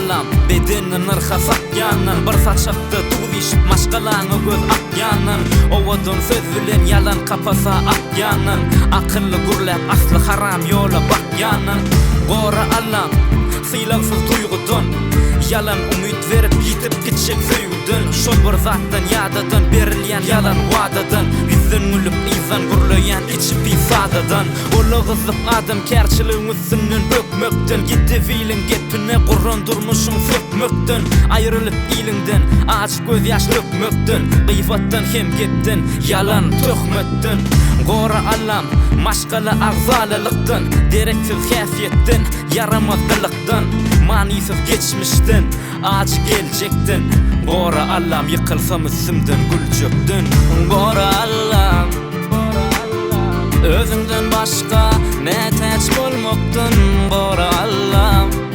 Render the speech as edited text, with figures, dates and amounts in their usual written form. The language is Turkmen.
Allam, bedenini nyrha satýandan, Bir saçakda duz işip maşgalaňa göz atýandan, Owadan söz bilen ýalan kapasa atýandan, Akylly gürläp asly haram ýola bakýandan, Gora Allam, sylagsyz duýgudan, Ýalan umyt berip ýitip gitjek söýgüden, Şol bir zatdan ýadadan berilýän ýalan wadadan, Ýüzden gülüp yzdan gürleýän içi pis sadadan, Ola gyzyp adamkärçiligiň üstünden bökmekden, Gidip iliň gepine guran durmuşyň sökmekden, Aýrylyp iliňden ajy gözýaş dökmekden, Gybatdan hem gepden, ýalan töhmetden. Gora Allam, maşgala agzalalykdan, Dereksiz häsiýetden, ýaramaz gylykdan, Manysyz geçmişden, ajy geljekden. Gora Allam ýykylsam üstümden güljekden. Gora Allam, özüňden başga mätäç bolmakdan. Gora Allam.